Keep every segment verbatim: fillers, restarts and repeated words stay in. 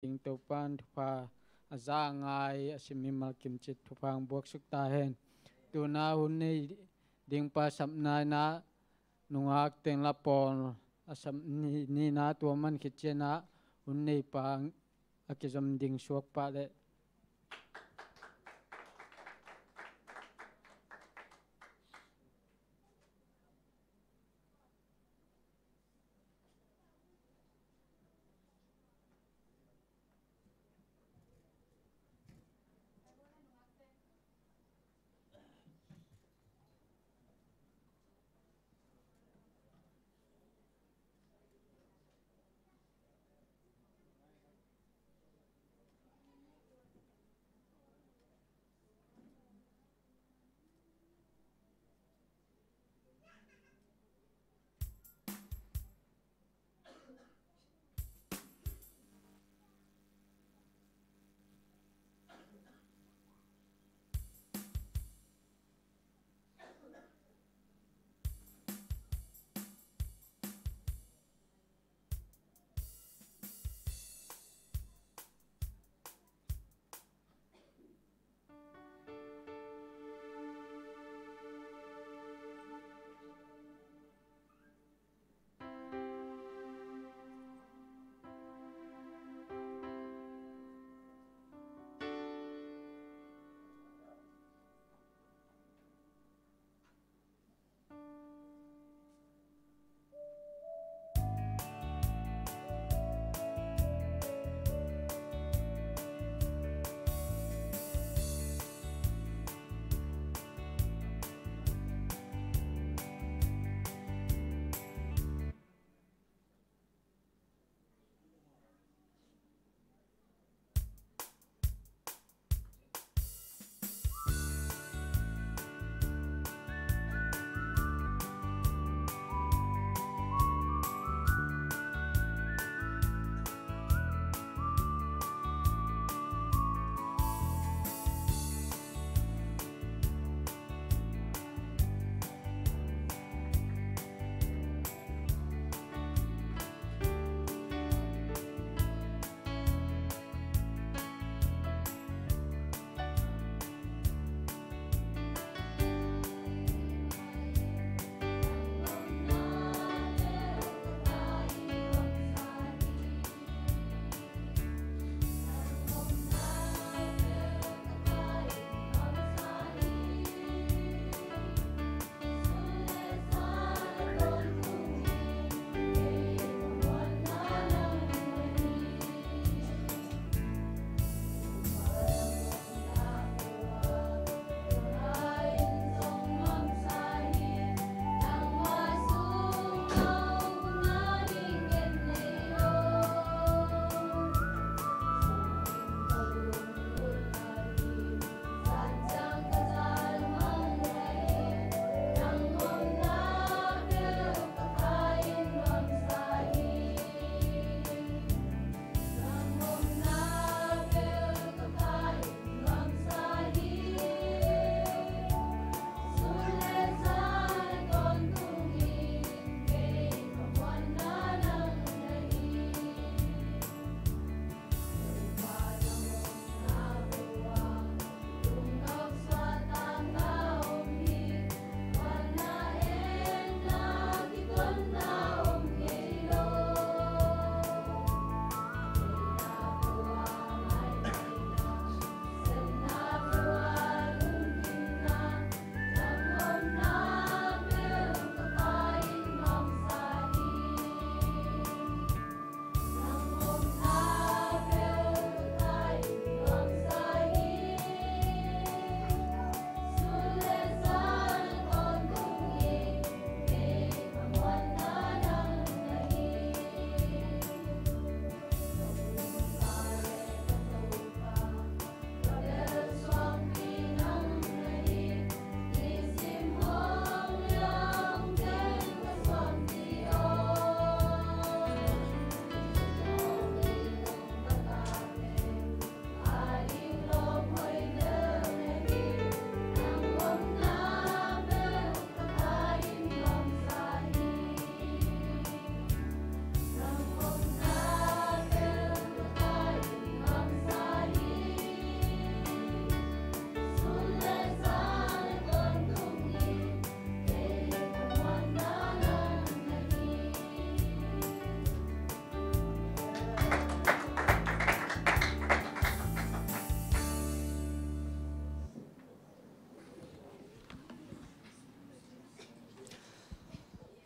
ding Topa'n thupha a za a ngai a sim mimal kim cih thupha hong buaksuk ta hen. Tuna hun nei ding pa sapna in ah nungak teng la pawl a sap ni, ni in ah tua man khit ciang ah hun nei pa a kizom ding suak pah leh.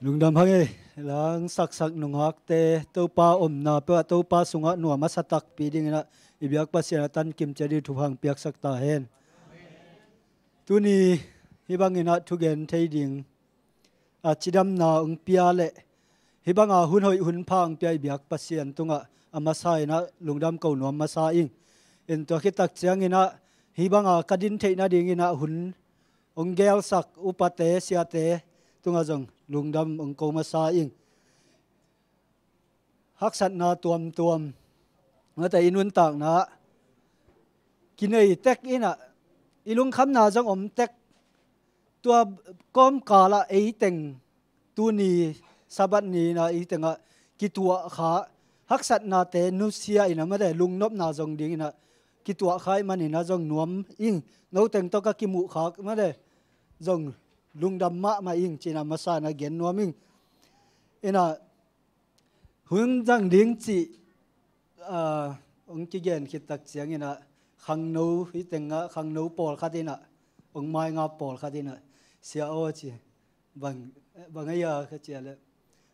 Lungdam hang ei, langsaksak nungakte Topa omna peuhah Topa sungah nuam a sa takpi dinginah i biak Pasian a tankim ciat ding thupha hong piaksak ta hen. Tuni hih banginah thugen thei ding a cidamna hong pia le hih banga hun hoih hun pha hong pia i biak Pasian tungah a masa inah lungdam ko nuam masa ing. In tua khittak cianginah hih banga ka din theih nadinginah hun hong gelsak upate siate tungah zong lungdam hong ko masa ing. Haksatna tuamtuam mate i nuntakna kinei tek inah i lungkhamna zong om tek. Tua kawmkalah eiteng tuni Sabbath ni inah eitengah kituahkha, haksatnate nusia inah mate lungnopna zong dinginah kituahkha ih maninah zong nuam ing. Noteng tawh ka kimuhkhak mate zong lungdam mahmah ing cinah masa inah gen nuam ing. Inah hun zang ding cih hong kigen khittak cianginah khangno, hih tengah khangno pawlkhat inah hong maingap pawlkhat inah, "Sia aw," ci, "bang, bang ahi a?" ka ci a le,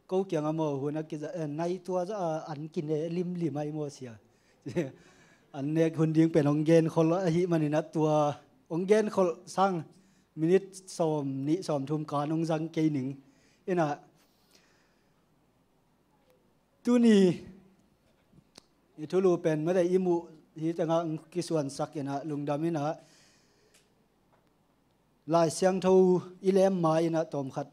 "Ko kiangah maw hun a kiza, eh, nai tua zah a an kine limlim ahi maw sia?" An nek hun ding pen hong genkhol ahih maninah tua hong genkhol sang minit sawm nih sawm thum kan hong zang kei ning. Inah tuni i thulu pen mate i muh hih tengah kisuansak inah lungdam inah Lai Siangtho i lem ma inah tawmkhat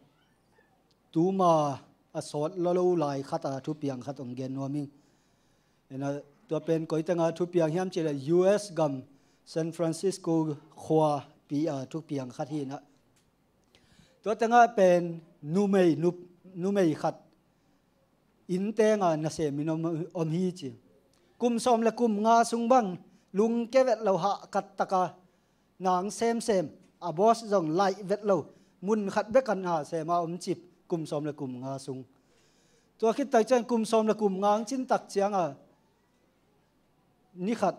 tuma a sawt lolo lai khat a thupiang khat hong gen nuam ing. Inah tua pen koi tengah thupiang hiam cih le U S gam San Francisco khuapi a thupiang khat hi inah tua tengah pen numei, nu, numei khat inn tenga nasemin om, om hi ci. Kum sawm le kum nga sung bang lungke vet lo hahkat taka nang semsem, a boss zong laih vet lo, mun khat bek a nasema om cip kum sawm le kum nga sung. Tua khittak ciang kum sawm le kum nga hong cintak cianga ni khat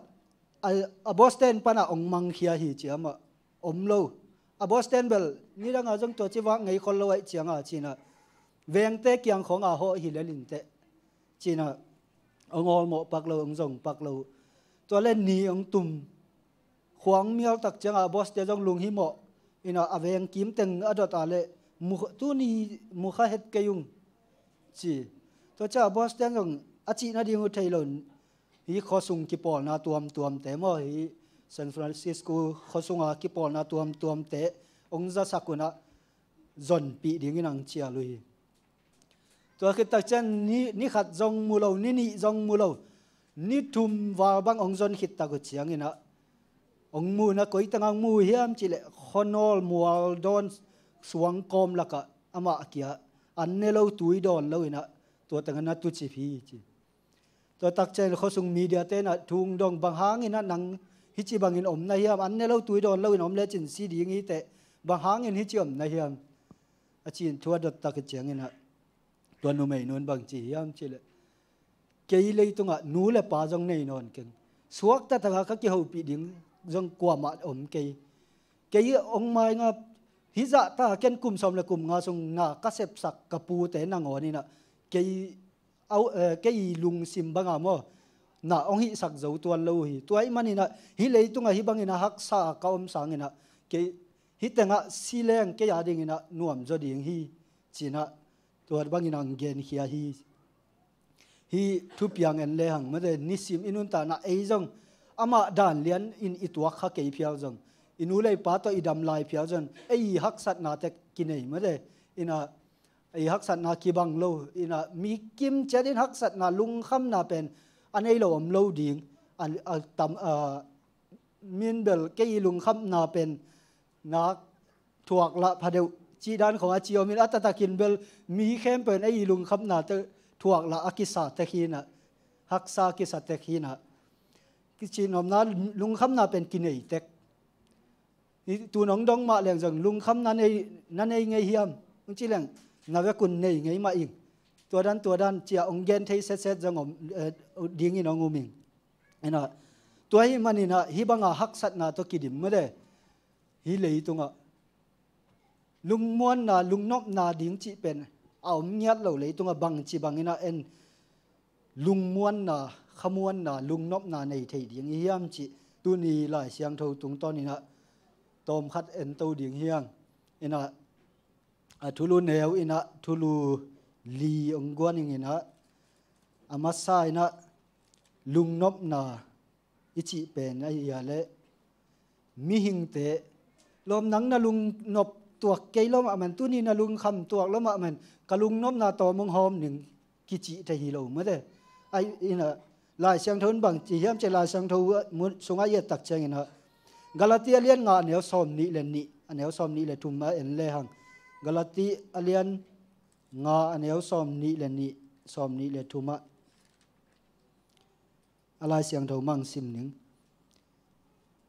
a, a boss ten pana hong mangkhia hi ci amah om lo. A boss ten bel nidanga zong tua ci vak ngei khol lo aih cianga cinah vengte kiang khawng a hawh hi lel inteh cinah hong awlmawh pak lo, hong zong pak lo. Tua le ni hong tum, khua hong mial tak ciangah a boss te zong lunghimawh inah a veng kimteng a dot a le, "Mu, tuni mu kha het kei ung," ci. Tua ciah a boss ten zong a cih nading uh thei lo. Hih khuasung kipawlna tuamtuamte maw, hih San Francisco khuasunga kipawlna tuamtuamte hong zasak unah zonpih dingin ang cial uh hi. Tua khittak ciang ni, ni khat zong mu lo, ni nih zong mu lo, ni thum val bang hong zon khittak uh cianginah hong mu inah koi tengah hong mu hiam cih leh khuanawl mual dawn suang kawm lakah amah kia an ne lo, tui dawn lo inah tua tengah na tucip hi ci. Tua tak ciangin khuasung media te inah thu hong dong, "Bang hangin ah nang hih ci bangin om na hiam? An ne lo, tui dawn lo in om lecin si ding hi teh, bang hangin hih ci om na hiam?" a ci-in thu a dot tak ciangin ah tua numei nu in bang ci hiam cih leh, "Kei leitungah nu le pa zong nei nawn keng, suakta takah ka kihopih ding zong kuamah om kei. Kei hong maingap, hih zahta ken kum sawm le kum nga sung na ka sepsak ka pute nangawn inah kei, au, eh, kei lungsim banga maw, na hong hihsak zo tuan lo uh hi. Tua ahih maninah hih leitungah hih banginah haksa ka om sanginah kei hih tengah si leng kei a dinginah nuamzaw ding hi," cinah tua bangin ang genkhia hi. Hih thupiang en lehang mate, nisim i nuntakna ei zong amah dan lian in i tuak kha kei phial zong, i nu le i pa tawh i dam lai phial zong ei haksatna tek kinei mate, inah ei haksatna kibang lo, inah mi kimciat in haksatna lungkhamna pen a nei lo om lo ding. A, a tam, a, min bel kei lungkhamna pen nak thuak lah phadeuh cih dan khong a ci om in, a taktakin bel mi khempeuh in ei lungkhamna te thuak lah a kisa tek hinah, haksa kisa tek hinah. Kici nuamna lungkhamna pen kinei tek. Hih tu nong dong mah leng zong lungkham na nei, na nei ngei hiam? Hong ci leng na vekun nei ngei mah ing. Tua dan, tua dan cia hong gen thei setset zong om, eh, dingin hong um ing. Inah tua ahih maninah hih banga haksatna tawh kidim mate, hih leitungah lungmuanna, lungnopna ding cih pen a om ngiat lo leitungah bangci bangin ah en lungmuanna, khamuanna, lungnopna nei thei ding i hiam cih tuni Lai Siangtho tungtawn in ah tawmkhat en to ding hi hang. In ah a thulu neu in ah thulu li hong guan ing in ah a masa in ah lungnopna i cih pen ahi a leh mihingte lawm nang na lungnop tuak kei lawm ah man, tuni na lungkham tuak lawm ah man, ka lungnopna tawm hong hawm ning kicih thei hi lo mate. Ai in ah Lai Siangtho in bang ci hiam cih Lai Siangtho sungah i et tak ciangin ah Galati a lian nga a neu sawm nih le nih, a neu sawm nih le thum ah en le hang. Galati a lian nga a neu sawm nih le nih, sawm nih le thum ah a Lai Siangtho mang sim ning.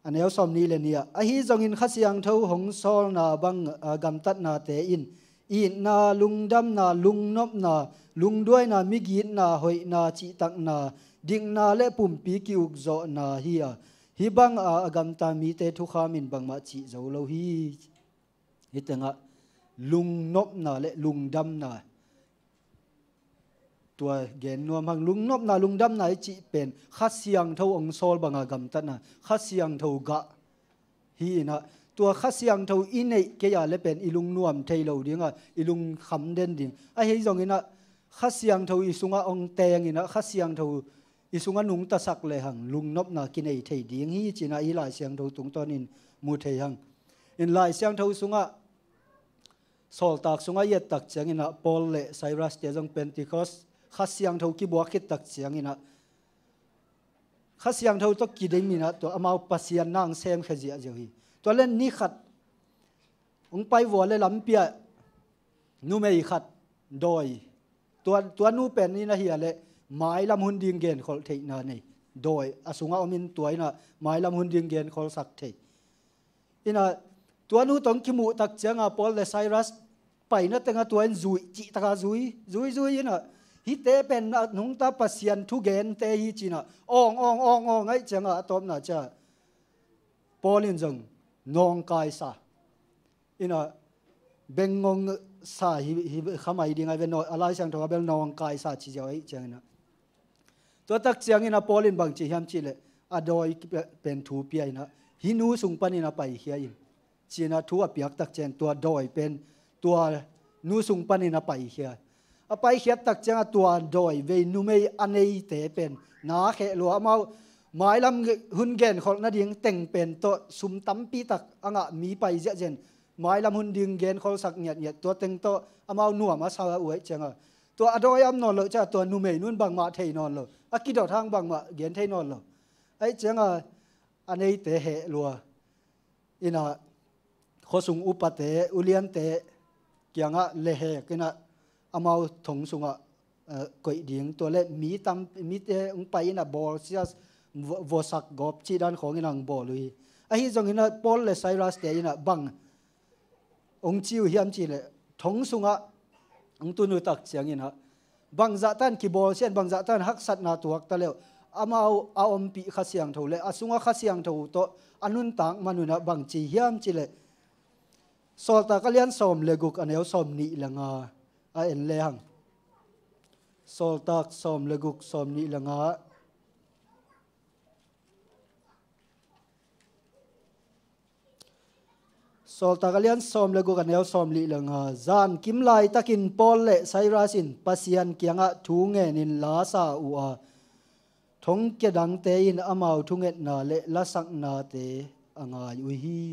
A neu sawm nih le nih ah, ahi zongin Kha Siangtho hong sawlna bang, a, gamtatnate in itna, lungdamna, lungnopna, lungduaina, migitna, hoihna, cihtakna, dikna le pumpi ki-ukzawhna hi a, hih bang a, a gamta mite thukham in bangmah cih zo lo hi. Hih tengah lungnopna le lungdamna tua gen nuam hang. Lungnopna, lungdamna i cih pen Kha Siangtho hong sawl banga gamtatna, Kha Siangtho gah hi in ah, tua Kha Siangtho i neih kei a le pen i lungnuam thei lo ding a, i lungkham den ding. Ahi zongin ah Kha Siangtho i sungah hong teng in ah Kha Siangtho i sungah nungtasak le hang lungnopna kinei thei ding hi ci in ah i Lai Siangtho tungtawn in mu thei hang. In Lai Siangtho sungah Sawltak sungah i et tak ciangin ah Paul le Silas te zong Pentecost Kha Siangtho kibuak khit tak ciangin ah Kha Siangtho tawh kidim in ah tua amau Pasian na hong semkhia ziahziah uh hi. Tua le ni khat hong pai vua le lampi ah numei khat dawi, tua, tua nu pen in ahi a leh mailam hun ding genkholh theihna nei, dawi a sungah om in tua in ah mailam hun ding genkholhsak thei. In ah tua nu tawh hong kimuh tak cianga Paul le Silas paina tengah tua in zui, cihtaka zui, zui, zui in ah, hihte pen a nungta Pasian thugente hi ci in ah awng, awng, awng, awng ahih cianga a tawpna ciah Paul in zong nawngkaisa in ah bengngong sa hi, hi khamai ding a ve, a Lai Siangtho a bel nawngkaisa ci ziau ahih ciangin ah. Tua tak ciangin ah Paul in bang ci hiam cih leh a dawi pen thu pia in ah hih nu sung panin a paikhia in ci in ah thu a piak tak ciang tua dawi pen tua nu sung panin a paikhia. A paikhiat tak ciangah tua dawi vei numei a neite pen na kheh lua, amau mailam hun genkholh nading teng pen tawh sum tampi tak a ngah mi pai ziahziah in mailam hun ding genkholhsak ngiatngiat, tua teng tawh amau nuam a sa uh ahih cianga tua a dawi a om nawn loh ciah tua numei nun bangmah thei nawn lo, a kidot hang bangmah gen thei nawn lo. Ahih cianga a neite heh lua in ah khuasung upate, uliante kiangah lehek in ah amau thong sungah, eh, koih ding, tua le mi tam, mite hong pai in ah bawlsia, vua-, vuasak gawp cih dan khawng in ah hong bawl uh hi. Ahi zongin ah Paul le Silas te in ah bang hong ci uh hiam cih leh thong sungah hong tun uh tak ciangin ah bangzah tan kibawlsia in, bangzah tan haksatna tuak ta le uh, amau a ompih Kha Siangtho le a sungah Kha Siangtho tawh a nuntak man un ah bang ci hiam cih leh Sawltak a lian sawm le guk a neu sawm nih le nga a en le hang. Sawltak sawm le guk sawm nih le nga. Sawltak a lian sawm le guk a neu sawm nih le nga. Zankim laitakin Paul le Silas in Pasian kiangah thu ngenin la sa uh a, thongkia dangte in amau thungetna le lasaknate a ngai uh hi.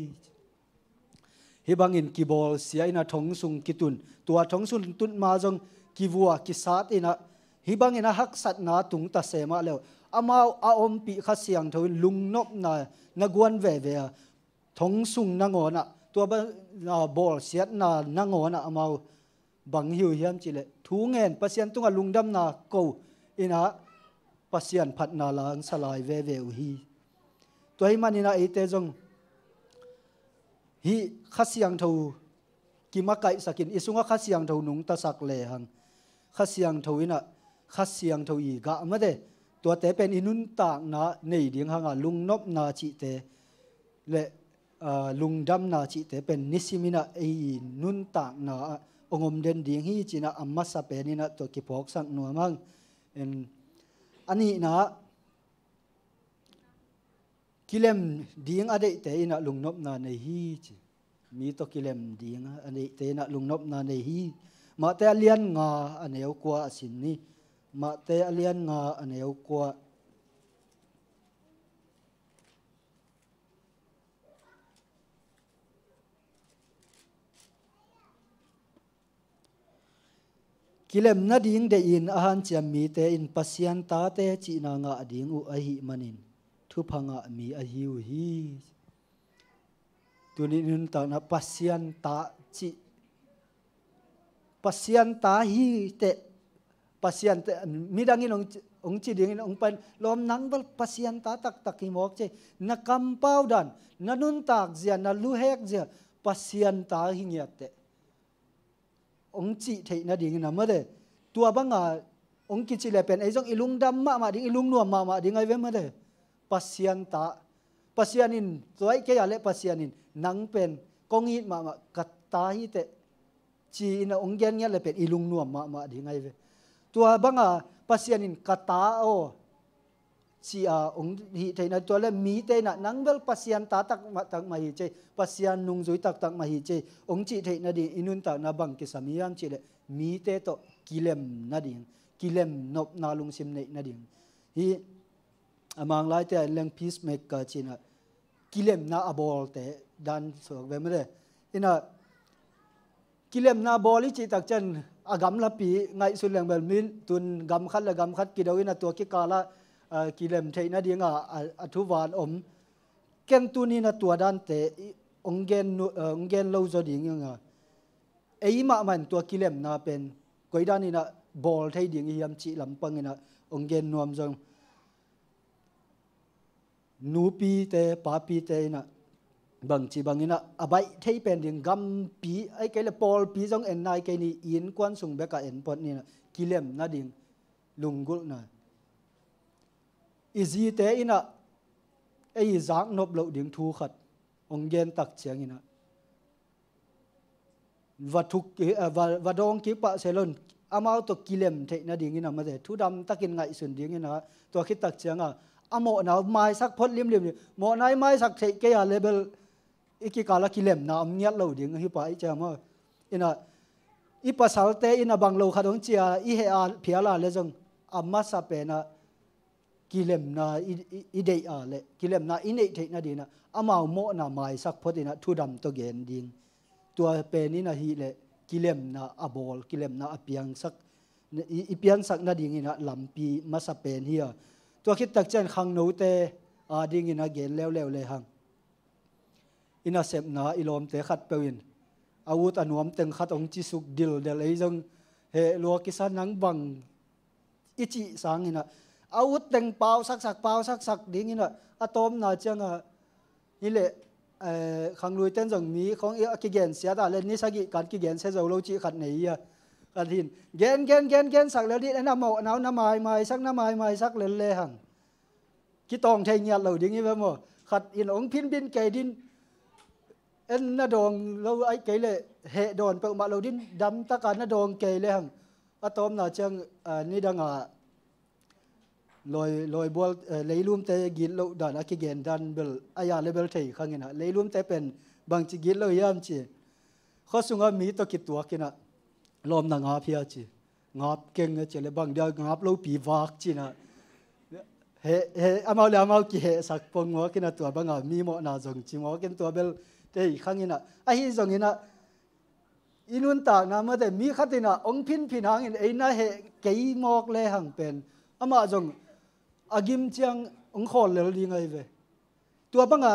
Hih bangin kibawlsia in ah thong sung kitun, tua thong sung tun ma zong kivua kisat in ah, hih bangin a haksatna tung ta se mah le uh, amau a ompih Kha Siangtho in lungnopna na guan veve a, thong sung nangawn ah, tua ba, a, bawlsiatna nangawn ah amau bang hi uh hiam cih leh thu ngen, Pasian tungah lungdamna ko in ah Pasian phatna la hong sa lai veve uh hi. Tua ahih manin ah eite zong hih Kha Siangtho kimakaihsak in, i sungah Kha Siangtho nungtasak le hang, Kha Siangtho in ah, Kha Siangtho i gah mate, tuate pen i nuntakna nei ding hanga lungnopna cihte le, aa, lungdamna cihte pen nisim in ah ei nuntakna ah hong om den ding hi ci-in ah a masa pen in ah tua kiphawksak nuam hang. En, a nihna ah, kilem ding a deihte in ah lungnopna nei hi ci. Mi tawh kilem ding a deihte in ah lungnopna nei hi. Mate a lian nga a neu kua a sin ni. Mate a lian nga a neu kua. Kilem nading deihin a hanciam mite in Pasian tate cihna ngah ding uh ahih manin thupha ngah mi ahi uh hi. Tuni nuntakna Pasian ta cih, Pasian ta hi teh, Pasian te, midang in hong, hong ci dingin hong pan lawm nang bel Pasian ta taktak hi mawk ci. Na kampau dan, na nuntak zia, na luhek zia Pasian ta hi ngiat teh hong cih theih nadingin a mate. Tua banga hong kici le pen ei zong i lungdam mahmah ding, i lungnuam mahmah ding ai ve mate. Pasian ta, Pasian in tuai kei a le Pasian in nang pen kong it mahmah ka ta hi teh ci-in a hong gen ngiat le pen i lungnuam mahmah ding ai ve. Tua banga Pasian in ka ta aw ci-a hong hih theihna tua le mite in ah nang bel Pasian ta takmah takmah hi cei, Pasian nungzui taktak mah hi cei hong cih theih nading i nuntakna bang kisam hiam cih leh mite tawh kilem nading, kilem nopna lungsim neih nading. Hih a Mang laite ah en leng peacemaker ci-in ah kilemna a bawlte dan suak ve mate. In ah kilemna bawl i cih tak ciang a gamlapi ngaihsun leng bel mi tun gam khat le gam khat kido in a tua kikal ah, ah, kilem theih nading a, a, a thuvan om. Ken tuni in a tua dante i, hong gen nu-, ah, hong gen lo zaw ding in a ei mahmah in tua kilemna pen koi dan in a bawl thei ding i hiam cih lampang in a hong gen nuam zong. Nupite, papite in ah bangci bangin ah a baih thei pen ding gampi ai kei le pawlpi zong en nai kei ni, innkuan sung bek ah en phot ni in ah kilem nading lunggulhna. I zite in ah ei i zaknop loh ding thu khat hong gen tak ciangin ah va thuk, eh, va, va dawng kik pah se lo in amau tawh kilem theih nadingin a mate thudam takin ngaihsun dingin ah tua khit tak ciang a a mawhna maisak phot limlim ding. Mawhna i maisak theih kei a le bel i kikal ah kilemna om ngiat lo ding hi pah i ciam aw. In ah i pasalte in ah bang lo khat hong ci a i heh a phial a le zong a masa pen ah kilemna i, i, i deih a le kilemna i neih theih nading ah amau mawhna maisak phot in ah thudam tawh gen ding. Tua pen in ahih leh kilemna a bawl, kilemna a piangsak, i, i piansak nadingin ah lampi masa pen hi a. Tua khit tak ciang khangnote adingin ah gen leuleu le hang. I nasepna i lawmte khatpeuh in a ut a nuam teng khat hong cisuk dildel ei zong heh lua kisa nang bang i cih sangin ah a ut teng pausaksak, pausaksak dingin ah a tawpna ciang ah hi leh, eh, khangluite in zong mi khong i a kigensiat a le ni sagih kan kigensia zo lo cih khat nei hi a. Khat hin gen, gen, gen, gensak lel ding en a mawhna uh na maimaisak, na maimaisak lel le hang kitawng thei ngiat lo ding hi ve maw? Khat in hong phinphin kei din, en na dawng lo ai kei le heh dawn peuhmah lo din damtaka na dawng kei le hang a tawpna ciang, ah, nidang a lawi, lawibual, eh, leilumte gitloh dan a kigen dan bel a ya le bel thei khangin ah leilumte pen bangci gitloh hiam ci. Khuasungah mi tawh kituakin ah lawmna ngap hia ci. Ngap keng a ci le bang dia ngap lopi vak cin ah. He, he, amau le amau kihehsak pong ngawkin a tua banga mi mawhna zong ci ngawkin tua bel thei khangin ah. Ahi zongin ah i nuntakna mate mi khatin ah hong phinphin hangin ei na heh kei mawk le hang pen amah zong a gim ciang hong khawl lel ding ahi ve. Tua banga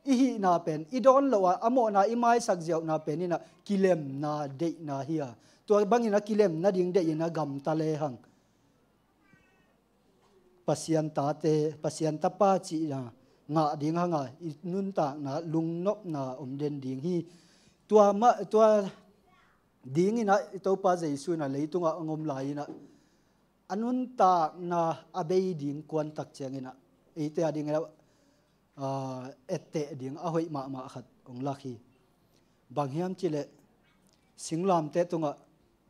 i hihna pen i dawn loh a, a mawhna i maisak ziauhna pen in ah kilemna deihna hi a. Tua bangin a kilem nading deihin a gamta le hang Pasian tate, Pasian tapa cihna ngah ding hanga i nuntakna lungnopna om den ding hi. Tua mah, tua dingin ah i Topa Jesu in ah leitungah hong om lai in ah a nuntakna a bei ding kuantak ciangin ah eite a dingin ah, ah, etteh ding a hoih mahmah khat hong lak hi. Bang hiam cih leh singlamteh tungah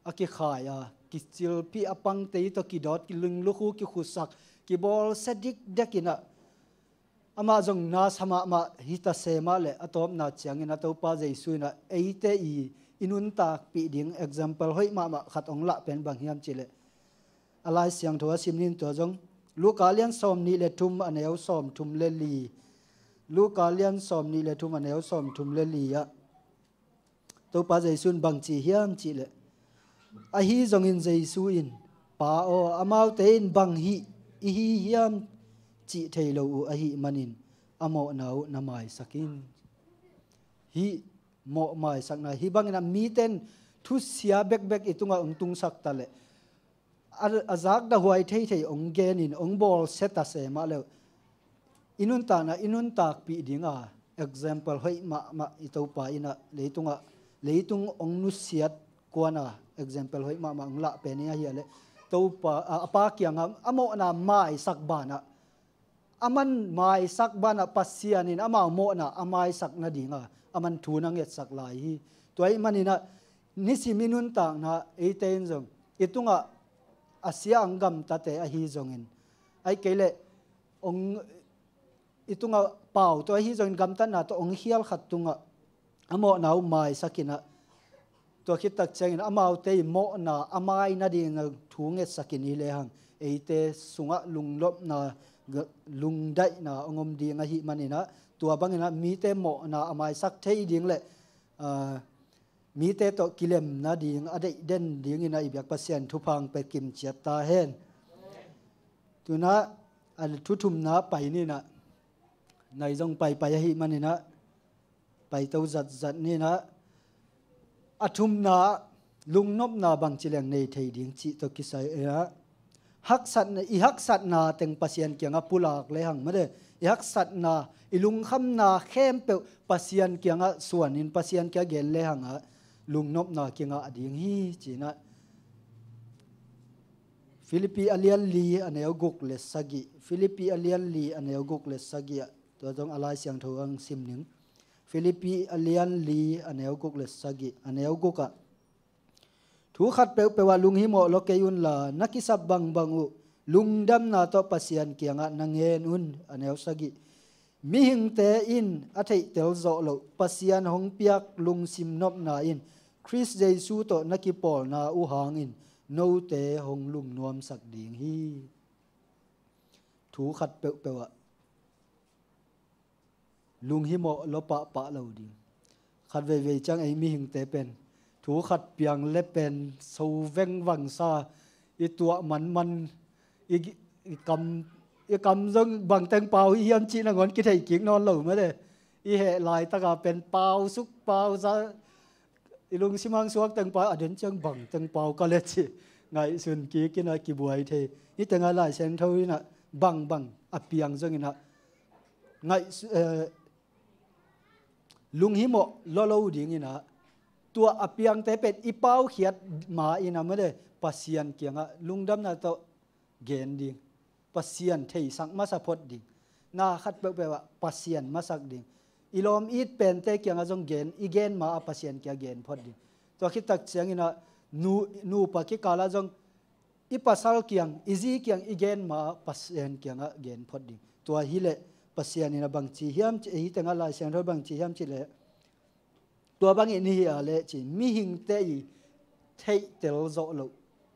a kikhai a, kicilpih a pangte tawh kidawt, kilinglukhu, kikhusak, kibawlsia dikdek in ah, amah zong na sa mahmah hi ta se mah leh, a tawpna ciangin ah Topa Jesu in ah eite i, i nuntakpih ding example hoih mahmah khat hong lah pen bang hiam cih leh, a Lai Siangtho a sim ni in, tua zong Luka lian sawmnih le thum, a neu sawmthum le li. Luka lian sawmnih le thum, a neu sawmthum le li ah Topa Jesu in bang ci hiam cih leh, ahi zongin Jesu in, "Pa aw, amaute in bang hih i hi hiam cih thei lo uh ahih manin a mawhna uh na maisak in." Hih mawh maisakna, hih bangin ah mite in thusia bekbek i tungah hong tungsak ta leh, a, a zakdah huai theithei hong genin hong bawlsia ta se mah leh, i nuntakna, i nuntakpih dinga example hoih mahmah i Topa in ah leitungah, leitung hong nusiat kuana example hoih mahmah hong lah pen hi ahih leh, Topa, a, a Pa kiangah a mawhna maisak banah, aman maisak banah Pasian in amau mawhna a maisak nadinga aman thu na ngetsak lai hi. Tua ahih manin ah nisim i nuntakna eite in zong i tungah a sia ang gamtate ahi zongin, ahih kei leh hong, i tungah pau tawh ahi zongin gamtatna tawh hong khial khat tungah a mawhna uh maisak in ah, tua khit tak ciangin amaute i mawhna a mai nading thu ngetsak in hi lehang, eite sungah lungnopna, lungdaihna hong om ding ahih manin ah, tua bangin ah mite mawhna a maisak thei ding leh, aa, mite tawh kilem nading a deih den dingin ah i biak Pasian thupha hong pia kimciat ta hen. Tu-in ah, a thu thumna pai ni in ah, nai zong paipai ahih manin ah paito zatzat ni in ah, a thumna, lungnopna bangci leng nei thei ding cih tawh kisai in ah, haksatna, i haksatna teng Pasian kiangah pulak lehang, mate, i haksatna, i lungkhamna khempeuh Pasian kiangah suanin Pasian kiangah gen lehang ah lungnopna kingah ding hi ci-in ah, Filipi a lian li, a neu guk le sagih. Filipi a lian li, a neu guk le sagih ah, tua zong a Lai Siangtho hong sim ning. Filipi a lian li, a neu guk le sagih, a neu guk ah, "Thu khat peuhpeuh ah lunghimawh law kei unla, na kisap bangbang uh lungdamna tawh Pasian kiangah na ngen un," a neu sagih. "Mihingte in a theihtel zawh loh Pasian hong piak lungsim nopna in Khrist Jesu tawh na kipawlna uh hangin note hong lungnuamsak ding hi." Thu khat peuhpeuh ah lunghimawh law pahpah lo ding. Khat veivei ciang ei mihingte pen thu khat piang le pen so vengvangsa, i tuah manman, i, i kam, i kam zong bangteng pau hi hiam cih nangawn kithei kik nawn lo mate. I heh laitaka pen pau suk pau za, i lungsim hang suak teng pau, a den ciang bangteng pau ka le cih ngaihsun kik in ah kibuai thei. Hih tengah Lai Siangtho in ah bangbang a piang zongin ah ngaihsu-, eh, lunghimawh lawlo dingin ah, tua a piangte pen i paukhiat ma-in ah mate, Pasian kiangah lungdamna tawh gen ding, Pasian theisak masa phot ding. Na khat peuhpeuh ah Pasian masak ding. I lawm it pente kiangah zong gen, i gen ma-ah Pasian kiangah gen phot ding. Tua khit tak ciangin ah nu, nupa kikal ah zong i pasal kiang, i zi kiang i gen ma-ah Pasian kiangah gen phot ding. Tua hileh Pasian in ah bangci hiam ci, hih tengah Lai Siangtho bangci hiam cih leh, tua bangin i hih a leh ci, mihingte i theihtel zawh loh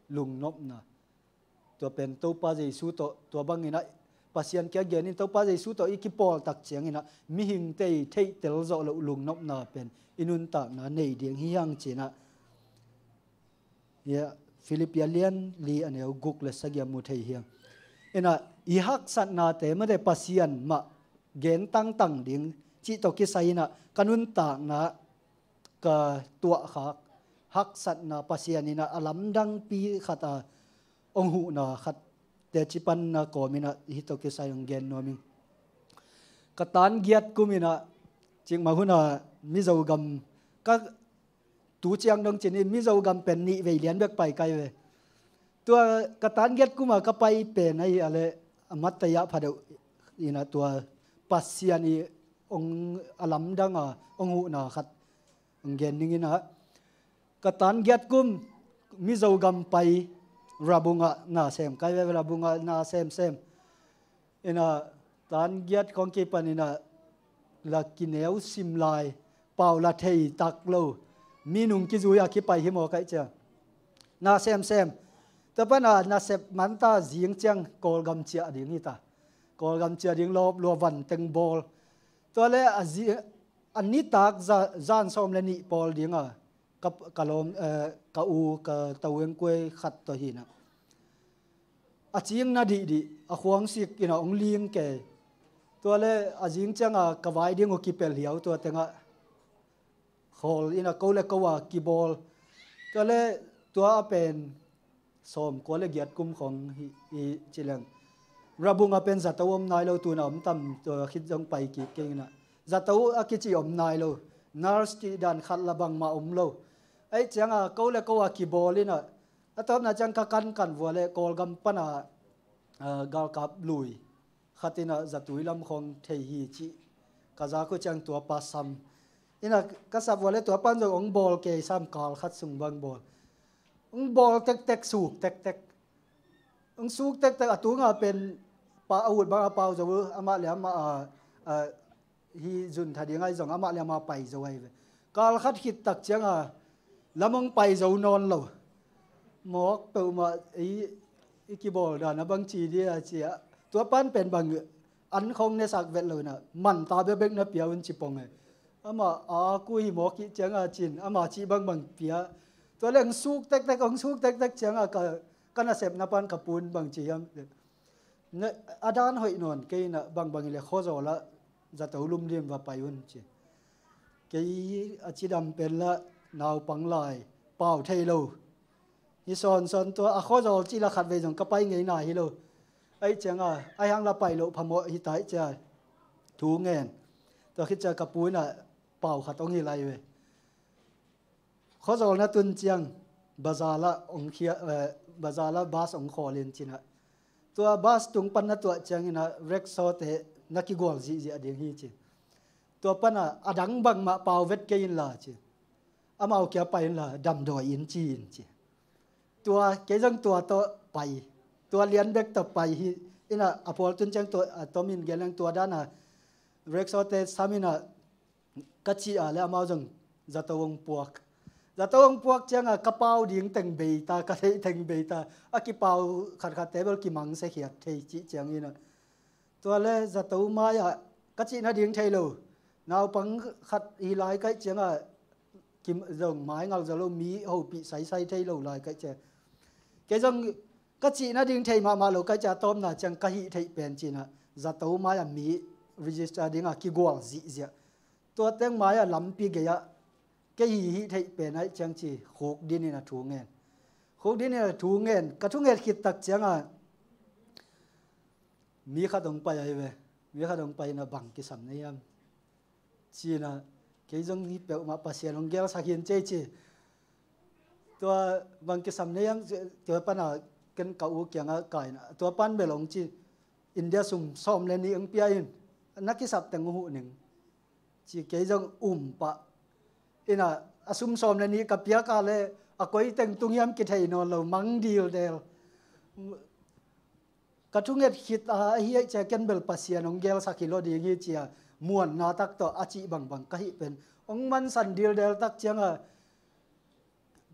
lungnopna. Tua pen Topa Jesu tawh, tua bangin ah Pasian kiangah genin Topa Jesu tawh i kipawl tak ciangin ah mihingte i theihtel zawh loh lungnopna pen i nuntakna nei ding hi hang ci-in ah, hia, Filipi a lian li a neu guk le sagih ah mu thei hi hang. In ah, i haksatnate mate Pasian mah gen tangtang ding cih tawh kisai in ah ka nuntakna ka tuahkhak haksatna Pasian in ah a lamdangpi khat a hong huhna khat teci panna kawmin ah hih tawh kisai hong gen nuam ing. Ka tan giat kumin ah, cikmah hun ah Mizo gam, ka tu ciang dong ci-in Mizo gam pen nih vei lian bek pai kai ve. Tua ka tan giat kum a ka pai pen ahih a leh, a mattaya phadeuh in ah tua Pasian i hong a lamdang a hong huhna khat hong gen ning in ah, Ka tan giat kum Mizo gam pai Rabungah na sem kai ve, Rabungah na semsem. Ina tan giat khong kipan ina la kineu sim lai, pau la thei tak lo, minung kizui a kipai hi maw kai cia. Na semsem. Tua pana nasep manta zing ciang Kawlgam ciah ding hita. Kawlgam ciah ding lawp lua van teng bawl. Tua le a zi-, a nitak za-, zan sawm le nih pawl dinga ka, ka lawm, eh, ka u, ka taweng kuai khat tawh hina. A cing na dihdih, a khuang sik ina ong ling kei. Tua le a zing cianga ka vai ding uh kipel hiau tua tengah. Khawl ina ko le ko a kibawl. Tua le tua a pen sawm kua le giat kum khong hi, hi ci leng. Rabungah pen zato om nai lo, tuna om tam, tua khit zong pai kik kei ina. Zato a kici om nai lo. Nurse cih dan khat la bangmah om lo. Ei cianga ko le ko a kibawl ina. A tawpna ciang ka kankan vua le Kawlgam pana, ah, galkap lui khat ina zatui lam khong thei hi cih ka zak uh ciang tua pa sam. Ina ka sap vua le tua pan zong ong bawl kei sam, kal khat sung bang bawl. Ong bawl tektek, suk tektek. Ong suk tektek, a tunga pen pa a ut bang a pau zo, amah le amah a, a, hi zun tha ding ai zong amah le amah pai zo ai ve. Kal khat khit tak cianga lam ong pai zo nawn lo. Mawk peuhmah i, i kibawl dan a bang ci dia cia. Tua pan pen bang an khong nesak vet lo ina, man ta bekbek na pia un ci pong e. Amah a ku hi mawk i cianga cin, amah cih bangbang pia. Tua le ong suk tektek, ong suk tektek cianga ka, ka nasepna pan ka pun bang ci hiam. Na, a dan hoih nawn kei ina bangbang i le khuazawl ah zato lumlim va pai un ci. Kei a cidam pen la naupang lai, pau thei lo. Hi sawnsawn tua a khuazawl ci la khat vei zong ka pai ngei na hi lo. Ai cianga, ai hang la pai loh phamawh hi tai cia. Thu ngen. Tua khit cia ka pu ina pau khat ong hi lai ve. Khuazawl na tun ciang, bazar la ong khia, eh, bazar la bus ong khawl in cina. Tua bus tung pan na tuah ciang ina, rickshaw te na kigual zihziah ding hi ci. Tua pana, a dang bangmah pau vet kei in la ci. Amau kia pai in la, damdawi in ci in ci. Tua, kei zong tua tawh pai. Tua lian bek tawh pai hi. Ina a pawl tun ciang tua, a tom in geleng tua dana. Rickshaw te sam ina ka cih a le amau zong zato ong puak. Zato ong puak cianga ka pau ding teng bei ta, ka theih teng bei ta. A kipau khatkhat te bel kimangse khiat thei cih ciang ina. Tua le zato mai-ah ka cih nading thei lo. Naupang khat hi lai kaih cianga kim zong mai ngal zo lo, mi hopih saisai thei lo lai kaih cia. Kei zong ka cih nading thei mahmah lo kaih cia, tawpna ciang ka hih theih pen cina zato mai-ah mi register dinga kigual zihziah. Tua teng mai-ah lampi gei-ah kei hih hih theih pen aih ciang ci khukdin ina thu ngen. Khukdin ina thu ngen, ka thunget khit tak cianga mi khat ong pai ahi ve. Mi khat ong pai ina bang kisam na hiam? Cina, kei zong hi peuhmah Pasian ong gelsak hin cei ci. Tua bang kisam na hiam, tua pana ken ka u kianga kaina. Tua pan bel ong ci, India sum sawm le nih ong pia in, na kisap teng huh ning. Ci kei zong um pah. Ina, a sum sawm le nih ka piak a le, a koi teng tung hiam kithei nawn lo, mang dildel. Ka thunget khit a, ahi aih cia ken bel Pasian ong gelsak hi lo ding hi cia, muanna tak tawh a cih bangbang ka hih pen. Ong mansan dildel tak cianga,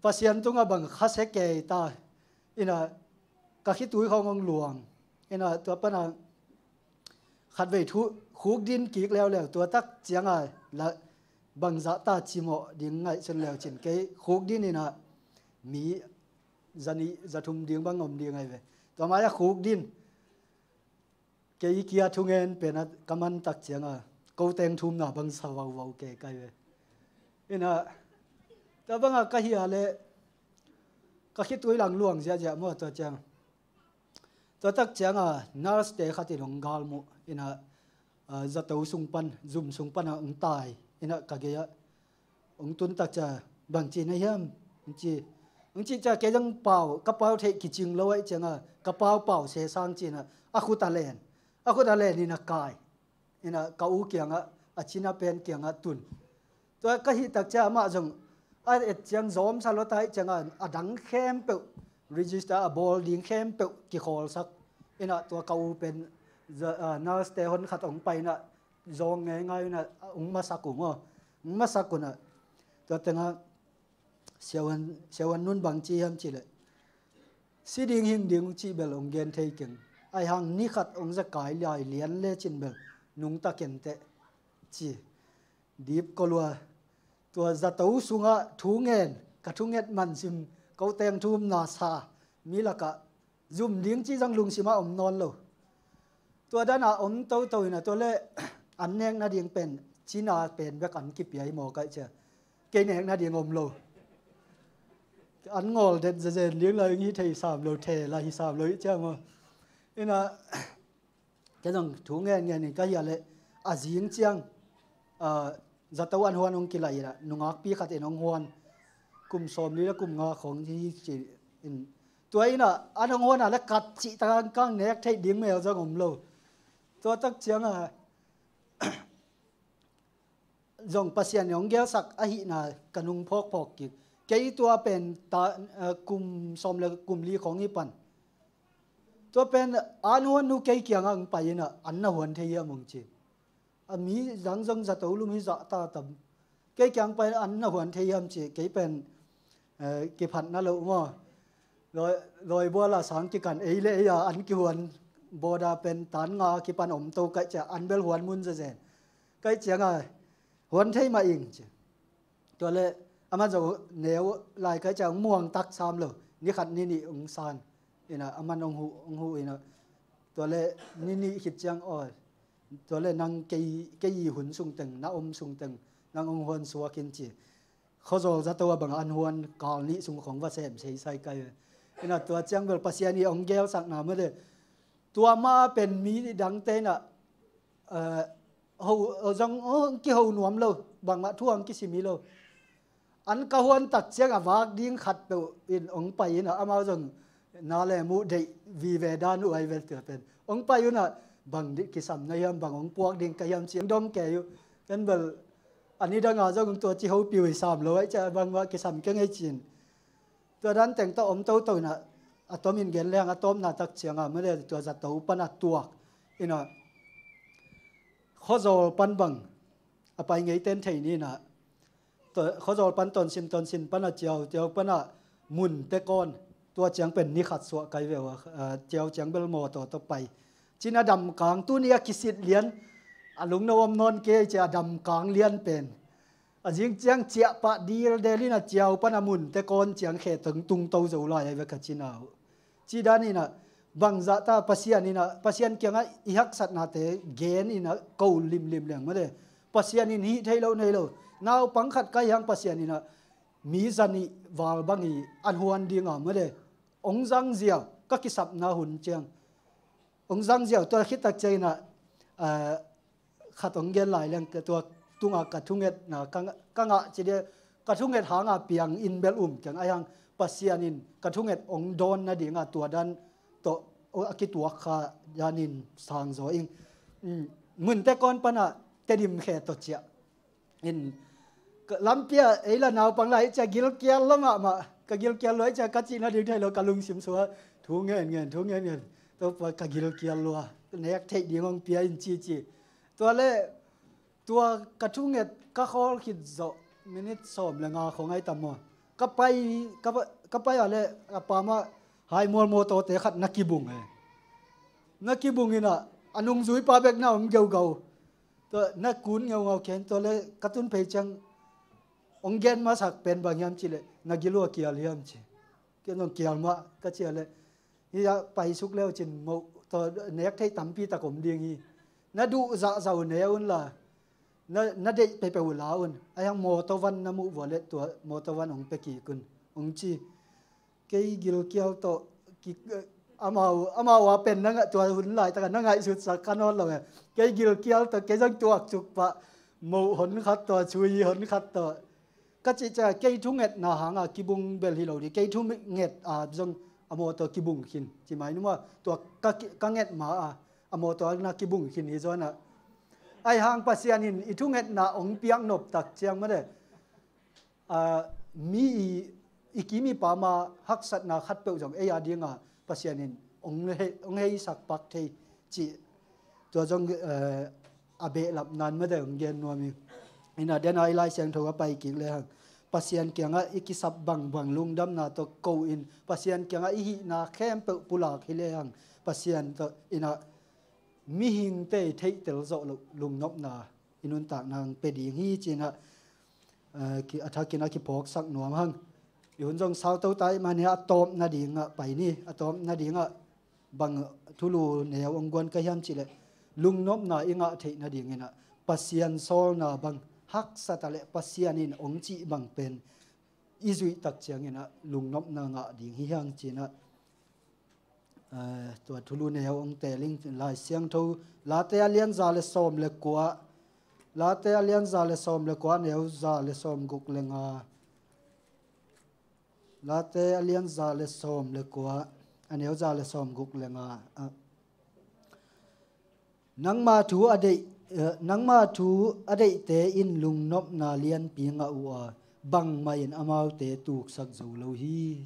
Pasian tunga bang khasia kei ta. Ina ka khitui khawng ong luang. Ina tua pana khatvei thu khukdin kik leuleu tua tak cianga la bangzah ta cimawh ding ngaihsun leu cin kei khukdin ina mi zanih zathum ding bang om ding ahi ve. Tua mai-a khukdin kei kia thungen pena ka man tak cianga ko teng thumna bang sa vauvau kei kai ve. Ina tua banga ka hia le ka khitui lang luang ziahziah maw tua ciang. Tua tak cianga nurse te khatin ong galmuh ina, ah, zato sung pan, zum sung pana ong tai ina ka gei-ah ong tun tak cia bang ci na hiam? Ong ci, ong ci cia kei zong pau, ka pau theih kicing lo aih cianga ka pau pau se sang cina a khut a len, a khut a len ina kai. Ina ka u kiangah, a cina pen kiangah tun. Tua ka hih tak cia amah zong a et ciang zawmsa lua ta ahih ciangah a dang khempeuh register a bawl ding khempeuh kikhawlsak. Inah tua ka u pen za- ah, nurse te hon khat hong pai inah zawng ngeingai inah hong masak uh maw. Hong masak unah tua tengah siahuan, siahuan nun bang ci hiam cihleh si ding hing ding uh cih bel hong gen thei keng. Aihang ni khat hong za kai lai lian lecin bel nungta kenteh ci. Dip ko lua. Tua zato sungah thu ngen, ka thunget mansim, ko teng thumna sa mi lakah zum ding ci zong lungsimah om nawn lo. Tua danah om toto inah tua le an nek nading pen cina pen bek an kipia hi maw kaih cia. Kei nek nading om lo. An ngawl det zazen ding la hi thei sam lo, the la hi sam lo hi cia maw. Inah kei zong thu ngen ngen in ka hia leh a zing ciang, ah, zato an huan hong kilai inah nungakpi khat in hong huan. Kum sawmli le kum nga khong hi ci in tua inah an hong huan a le kat cih takang kang nek theih ding mel zong om lo. Tua tak ciangah zong Pasian in hong gelsak ahihna ka nung phawkphawk kik. Kei tua pen ta, eh, kum sawm le kum li khong hi pan. Tua pen an huan nu kei kiangah hong pai inah an na huan thei hiam hong ci. A mi zang zong zato lum hi zah ta tam. Kei kiang pai inah an na huan thei hiam ci. Kei pen, eh, kiphatna lo maw. Lawi, lawi buala sang kikan ei le ei a an kihuan bawda pen tan nga kipan om to kaih cia an bel huan mun zazen. Kaih cianga huan thei mah ing ci. Tua le aman zong neu lai kaih cia hong muang tak sam lo. Ni khat ni nih hong san. Inah aman hong huh, hong huh inah. Tua le ni nih khit ciang aw. Tua le nang kei, kei i hun sungteng, na om sungteng, nang hong huan suak in ci. Khuazawl zato a bangah an huan kal nih sung khong va sem seisai kai. Inah tua ciang bel Pasian i hong gelsakna mah le. Tua mah pen mi dangte inah, eh, ho, ho zong, oh, hong kiho nuam lo, bangmah thu hong kisim hi lo. An ka huan tak ciang a vak ding khat peuh in hong pai inah amau zong na le muh deih vive dan uh ai vel tua pen. Hong pai unah bang dih kisam na hiam, bang hong puak ding ka hiam ci hong dong kei uh. Ken bel a ni danga zong tua ci hopi uh hi sam lo ai cia bangmah kisam keng ei cin. Tua dan teng tawh om toto inah a tomin gen leng a tawpna tak cianga male tua zato pana tuak inah khuazawl pan bang a pai ngeiten thei ni inah. Tua khuazawl pan tonsin, tonsin pana ciau, ciau pana mun tekawn. Tua ciang pen ni khat suah kai ve uh a, a, ciau ciang bel mawtaw tawh pai. Cin a damkang tuni a kisit lian a lungno om nawn kei cia a damkang lian pen. A zing ciang ciah pah dildel inah ciau pana mun tekawn ciang khe teng tungto zo lai ai ve ka cina uh. Ci dan inah bangzah ta Pasian inah Pasian kiangah i haksatnate gen inah ko limlim leng male. Pasian in hih thei lo nei lo. Naupang khat kai hang Pasian inah mi zanih val bang i an huan dinga male. Hong zang ziau ka kisapna hun ciang. Hong zang ziau tua khit tak ciang inah, ah, khat hong gen lai leng ka tua tunga ka thungetna ka, ka ngah ci dia ka thunget hanga piang in bel um keng ai hang Pasian in ka thunget hong dawn nadinga tua dan tawh a kituak kha danin sang zaw ing. Mm, mun tekawn pana Tedim khe tawh ciah. In ka lampia ei la naupang lai cia gilkial lo mahmah ka gilkial lo ai cia ka cih nading thei lo ka lungsim sua thu ngen ngen thu ngen ngen. Topa ka gilkial lo a nek theih ding hong pia in ci ci. Tua le tua ka thunget ka khawl khit zawh minit sawm le nga khong ai tam maw. Ka pai, ka pa, ka pai a le a pa mah hai mual mawtawte khat na kibung e. Na kibung inah a nungzuipa bek na om geugau. Tua na kun ngeungau ken tua le ka tun phei ciang hong gen masak pen bang hiam ci le na gil uh a kial hiam ci. Ken zong kial mah ka cia le hi a paisuk leu cin moh tua nek theih tampi tak om ding hi. Na duh zahzah uh ne un la na, na deih peuhpeuh uh la un. Ai hang mawtaw van na muh vua le tua mawtaw van hong pia kik un hong ci. Kei gilkial tawh ki, amau, amau a pen na ngah tua hun laitaka na ngaihsutsak kha nawn lo e. Kei gilkial tawh kei zong tuaksuk pah moh hon khat tawh cui hon khat tawh. Ka cih cia kei thungetna hanga kibung bel hi lo dih kei thunget a zong a mawtaw kibung khin ci mai numa tua ka, ka nget ma a a mawtaw na kibung khin hi zawnah. Ai hang Pasian in i thungetna hong piak nop tak ciang made. A, mi i, i kim i pam a haksatna khatpeuh zong ei a dinga Pasian in hong he-, hong heisak pak thei cih tua zong, eh, a behlap nan mate hong gen nuam hi. Ina dena i Lai Siangtho a pai kik lehang Pasian kiangah i kisap bangbang lungdamna tawh ko in Pasian kiangah i hihna khempeuh pulak hi lehang Pasian tawh ina mihingte i theihtel zawh loh lungnopna i nuntakna hong pia ding hi cinah, eh, ki-, a thakin a kiphawksak nuam hang. I hun zong sauto ta ih mania a tawpna dingah pai ni, a tawpna dingah bang thulu neu hong guan ka hiam cihleh lungnopna i ngah theih nadinginah Pasian sawlna bang haksat a le Pasian in hong cih bang pen i zuih tak cianginah lungnopna ngah ding hi hang cinah, eh, tua thulu neu hong teling Lai Siangtho Late a lian za le sawm le kua, Late a lian za le sawm le kua neu za le sawm guk le nga, Late a lian za le sawm le kua a neu za le sawm guk le nga ah, nangma thu a deih, eh, nangma thu a deihte in lungnopna lianpi ngah uh a bangmah in amaute tuksak zo lo hi.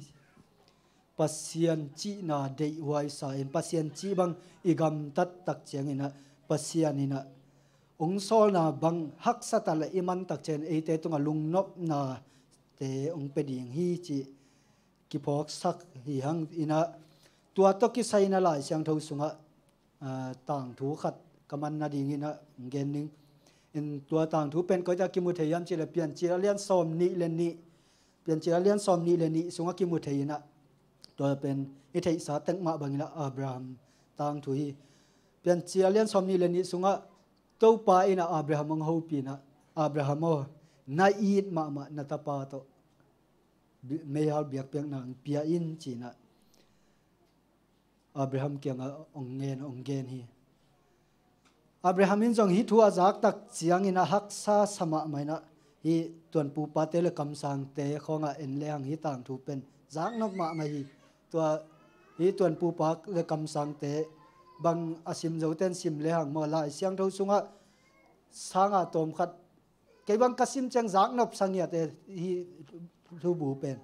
Pasian cihna deihhuaisa in Pasian cih bang i gamtat tak cianginah Pasian inah hong sawlna bang haksat a le i man tak ciangin eite tungah lungnopnate hong pia ding hi cih kiphawksak hi hang inah tua tawh kisai ina Lai Siangtho sungah, ah, tangthu khat ka man nadinginah hong gen ning. In tua tangthu pen koita kimu thei hiam cihleh Piancil a lian sawm nih le nih, Piancil a lian sawm nih le nih sungah kimu thei inah tua pen i theihsa tek mah banginah Abraham tangthu hi. Piancil a lian sawm nih le nih sungah Topa inah Abraham hong hopih inah Abraham aw, na it mahmah na tapa tawh bi-, meihal biakpiakna hong pia in cinah Abraham kiangah hong ngen, hong gen hi. Abraham in zong hih thu a zak tak ciangin a haksa sa mahmah inah hih tuanpupate le kamsangte khawngah en lehang hih tangthu pen zaknop mahmah hi. Tua hih tuanpupa le kamsangte bang a sim zoten sim lehang maw Lai Siangtho sungah sanga tawmkhat kei bang ka sim ciang zaknop sangiate hih thubu pen.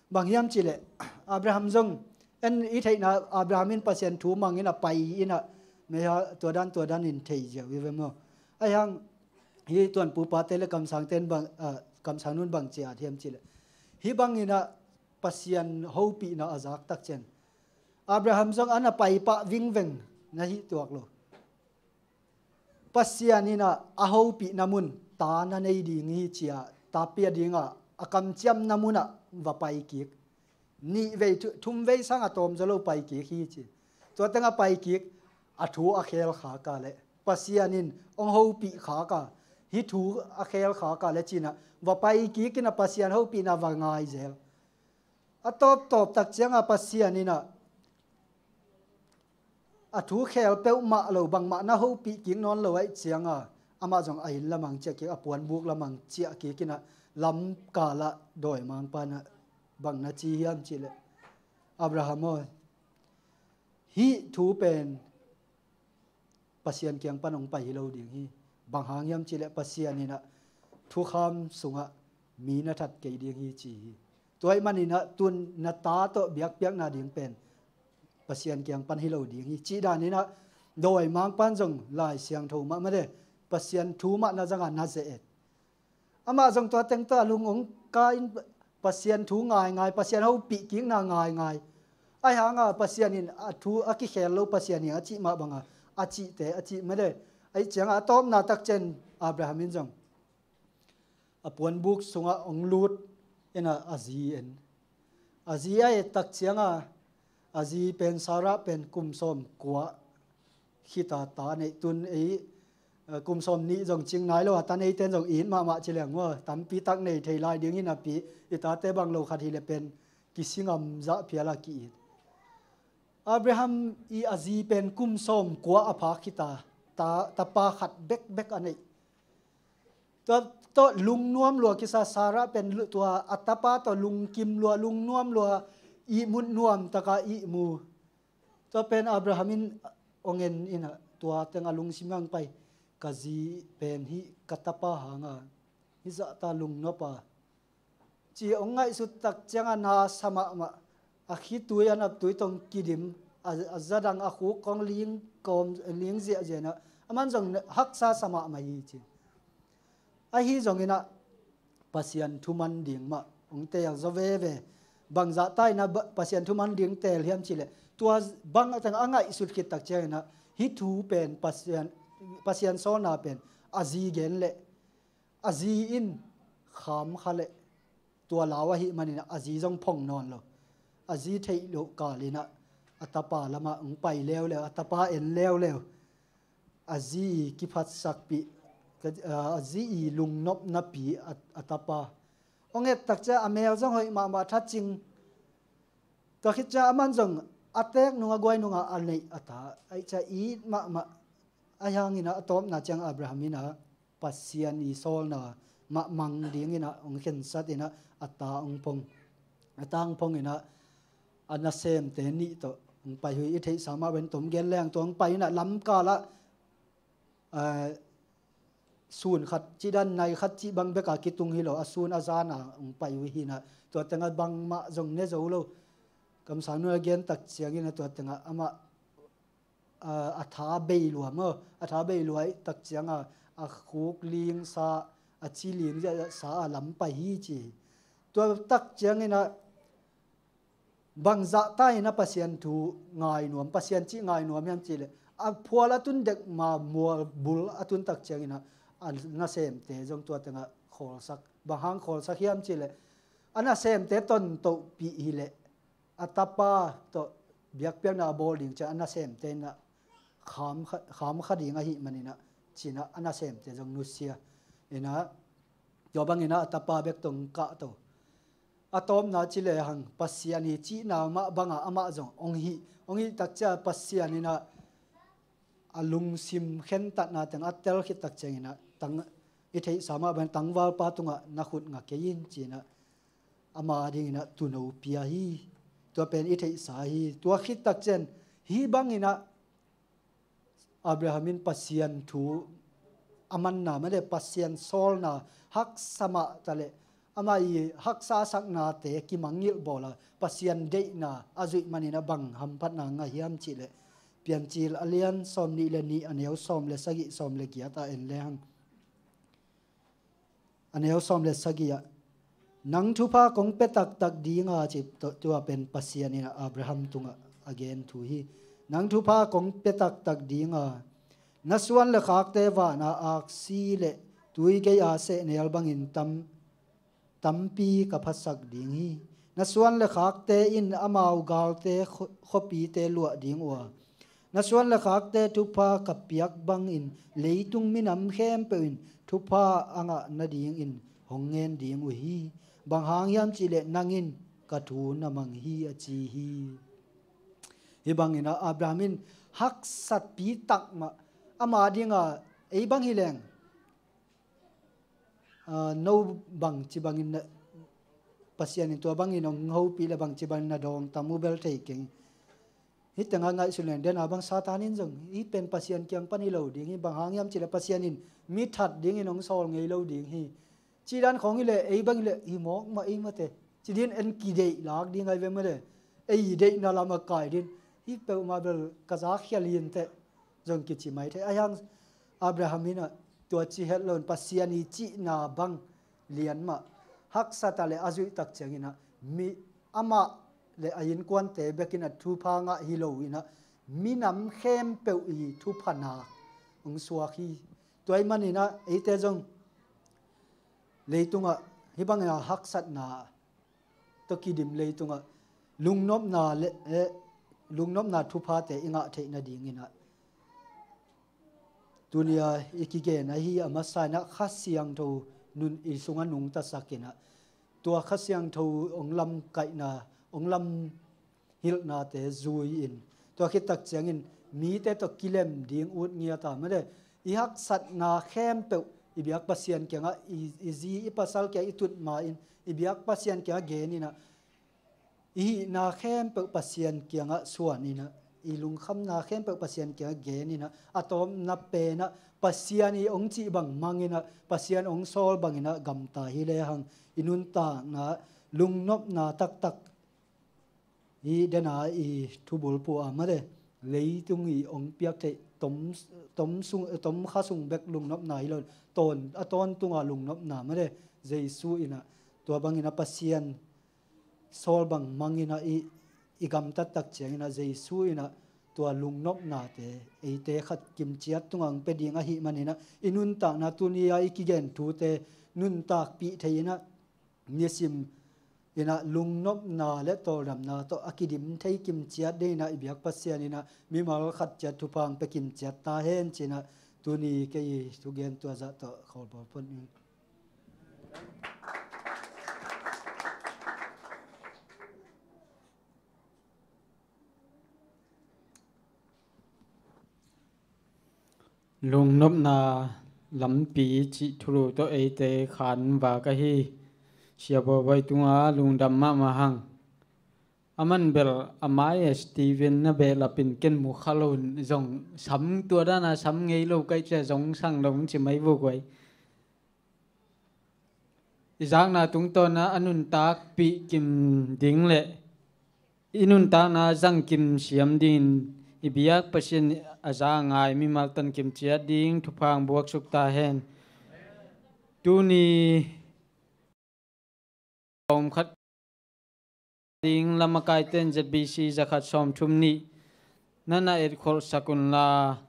Bang hiam cihleh Abraham zong en i theihna Abraham in Pasian thu mangin a pai inah meha tua dan tua dan in thei ziau i ve maw? Ahi hang hih tuanpupate le kamsangten bang, ah, kamsang nun bang ciat hiam cihleh hih banginah Pasian hopihna a zak tak ciang Abraham zong an a pai pah vingveng na hih tuak lo. Pasian inah a hopihna mun ta na nei ding hi cia ta pia dinga a kamciamna munah va pai kik. Nih vei thu-, thum vei sang a tawm zaw lo pai kik hi ci. Tua tengah pai kik a thu a khel khak a le Pasian in hong hopih khak a hih thu a khel khak a le cinah va pai kik inah Pasian hopihna va ngai zel. A tawptawp tak cianga Pasian inah a thu khel peuhmah lo bangmah na hopih kik nawn lo aih cianga amah zong a inn lamang ciah kik a puanbuk lamang ciah kik inah lamkalah dawimangpa inah bang na ci hiam cihleh Abraham aw, hih thu pen Pasian kiang pan hong pai hi lo ding hi. Bang hang hiam cihleh Pasian inah thukham sungah mi na that kei ding hi ci hi. Tua ih maninah tun na ta tawh biakpiakna ding pen Pasian kiang pan hi lo ding hi. Cih daninah dawimangpan zong Lai Siangtho mahmah le Pasian thu mah na zanga na ze et. Amah zong tua teng tawh a lung hong ka in Pasian thu ngaingai, Pasian hopih kikna ngaingai. Ahi hanga Pasian in a thu a kikhel lo Pasian in a cih mah banga a cihte a cih mede. Aih cianga a tawpna takcian Abraham in zong a puanbuk sungah hong lut ina a zi en. A zi a et tak cianga a zi pen Sarah pen kum sawm kua khita ta neih tun ei, eh, kum sawm nih zong cing nai lo a ta neiten zong it mahmah ci leng maw, tampi tak nei thei lai ding hi napi i tate bang lo khat hi le pen kisingam zah phial a ki-it. Abraham i a zi pen kum sawm kua a phak khita ta, tapa khat bekbek a neih. Tua tawh lungnuam lua kisa Sarah pen lu-, tua a tapa tawh lungkim lua, lungnuam lua, ihmut nuam taka ihmu. Tua pen Abraham in hong en ina tua teng a lungsim hang pai. Ka zi pen hih ka tapa hanga hih zahta lungnop a ci hong ngaihsut tak ciangah na sa mahmah. A khitui a naptui tawh kidim, a, a zadang a khuk kong ling kawm, ling ziahziah inah aman zong haksa sa mahmah hi ci. Ahi zonginah Pasian thuman ding mah hong teel zaw veve. Bangzah ta inah ba-, Pasian thuman ding teel hiam cihleh, tua bang a teng a ngaihsut khit tak cianginah hih thu pen Pasian, Pasian sawlna pen a zi gen leh a zi in kham kha leh tua lau ahih maninah a zi zong phong nawn lo. A zi theih loh kalinah a tapa lamah hong pai leuleu, a tapa en leuleu. A zi i kiphatsakpih, a zi i lungnopnapi a, a tapa hong et tak ciah a mel zong hoih mahmah, thacing. Tua khit ciah aman zong a teek nungah guai nungah a neih a ta aih ciah it mahmah. Ahi hanginah a tawpna ciang Abraham inah Pasian i sawlna mah mang dinginah hong khensat inah a ta hong phong. A ta hong phong inah a nasemte nih tawh hong pai uh hi. I theihsa mah bang tom gen leng tua hong pai inah lamkalah, ah, sun khat cih dan nai khat cih bang beka kitung hi lo, a sun a zana hong pai uh hi inah tua tengah bangmah zong ne zo lo. Kamsang nu a gen tak cianginah tua tengah amah a, a tha bei lua maw, a tha bei lua i tak cianga a khuk lingsa, a ci lingsa a lam pai hi ci. Tua tak cianginah bangzah ta inah Pasian thu ngai nuam, Pasian cih ngai nuam hiam cihleh, a phual a tun dek ma mual bul a tun tak cianginah a nasemte zong tua tengah khawlsak. Bang hang khawlsak hiam cihleh, a nasemte tontohpih hileh a tapa tawh biakpiakna a bawl ding ciah a nasemte inah kham kha, kham kha ding ahih maninah cinah a nasemte zong nusia inah tua banginah a tapa bek tawh hong kahto. A tawpna ci lehang Pasian hi cihna mah banga amah zong hong hih, hong hih tak ciah Pasian inah a lungsim khentatna teng a tel khit tak cianginah tang, i theihsa mah bang tangvalpa tungah na khut nga kei in cinah ama dinginah tuuno pia hi. Tua pen i theihsa hi. Tua khit tak cian hih banginah Abraham in Pasian thu a manna mah le Pasian sawlna haksa mah taleh ama i haksa a saknate kimangngilh bawla Pasian deihna a zuih maninah bang hamphatna ngah hiam cihleh, Piancil a lian sawm nih le nih a neu sawm le sagih sawm le giat ah en lehang. A neu sawm le sagih ah, nang thupha kong pia taktak dinga ci, tua pen Pasian inah Abraham tungah a gen thu hi. Nang thupha kong pia taktak dinga, na suan le khakte vana aksi le tui gei-a sehnel bangin tam, tampi ka phasak ding hi. Na suan le khakte in amau galte khuapite luah ding uh a, na suan le khakte thupha ka piak bangin leitung minam khempeuh in thupha a ngah nadingin hong ngen ding uh hi. Bang hang hiam cihleh nang in ka thu na mang hi a ci hi. Hih banginah Abraham in haksatpi takmah ama dinga ei bang hileng, ah, no bangci bangin na, Pasian in tua bangin hong hopih le bangci bangin na dawng tam uh bel thei keng. Hih tengah ngaihsun leng dena bang Satan in zong hih pen Pasian kiang pan hi lo ding hi. Bang hang hiam cihleh Pasian in mi that dingin hong sawl ngei lo ding hi. Cih dan khawng hileh ei bang hileh hi mawk mah ei mate ci din en kideih lak ding ai ve male. Ei deihna lamah kai din hih peuhmah bel ka za khial hi inteh zong kici mai thei. Ahi hang Abraham inah tua ci het loin Pasian i cihna bang lian mah haksatah le a zuih tak cianginah mi amah le a innkuante bekinah thupha ngah hi lo inah minam khempeuh i thupha nak hong suak hi. Tua ahih maninah eite zong leitungah hih bangin a haksatna tawh kidim leitungah lungnopna le, eh, lungnopna thuphate i ngah theih nadinginah tunia i kigen ahi a masa inah Kha Siangtho nun i sungah nungtasakinah tua Kha Siangtho hong lamkaihna, hong lam hilhnate zui-in tua khit tak ciangin mite tawh kilem ding ut ngiat a male i haksatna khempeuh i biak Pasian kiangah i, i zi i pasal kiang i tut ma-in i biak Pasian kiangah geninah i hihna khempeuh Pasian kiangah suaninah i lungkhamna khempeuh Pasian kiangah geninah a tawpna penah Pasian i hong cih bang manginah, Pasian hong sawl banginah gamta hi lehang, i nuntakna lungnopna taktak i dena i thubulpua mate, leitung i hong piak theih tom, tom sung, tom kha sung bek lungnopna hi lo, tawn, a tawntunga lungnopna mate, Jesu inah tua banginah Pasian sawl bang manginah i, i gamtat tak cianginah Jesu inah tua lungnopnate eite khat kimciat tungah hong pia ding ahih maninah i nuntakna tuni-a i kigen thute nuntakpih thei inah nisim inah lungnopna le tawldamna tawh a kidim thei kimciat ding inah i biak Pasian inah mimal khat ciat thupha hong pia kimciat ta hen cinah tuni kei thugen tua zah tawh khawlbawl phot ning. Lungnopna lampi cih thulu tawh eite khanvak ahi Sia Bawboi tungah lungdam mahmah hang. A man bel a mai a Steven na behlapin ken mu kha lo zong sam tua dana sam ngei lo kaih cia zong sang dong ci mai vuk uai. I zakna tungtawn a nuntakpih kim ding le i nuntakna zangkim siam dingin i biak Pasian a za a ngai mimal tan kimciat ding thupha hong buaksuk ta hen. Tuni om khat ding lamakaiten Z B C zakhat sawmthum nih na na etkholhsak unla,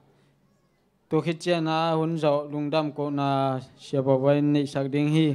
tua khit ciangin a hun zawh lungdam kohna Sia Bawboi in neihsak ding hi.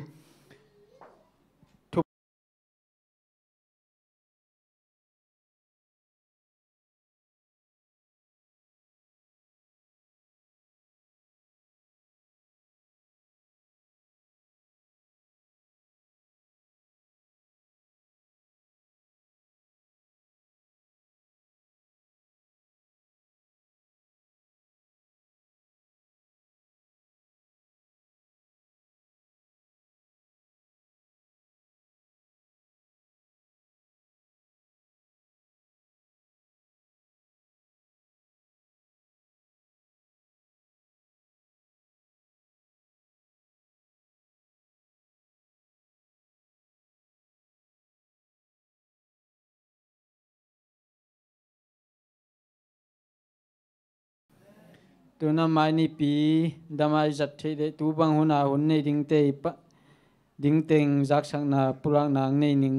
Tuna mai nipi dama i zat theih leh tu bang huna hun nei dingte i pa dingteng zaksakna pulakna ang nei ning.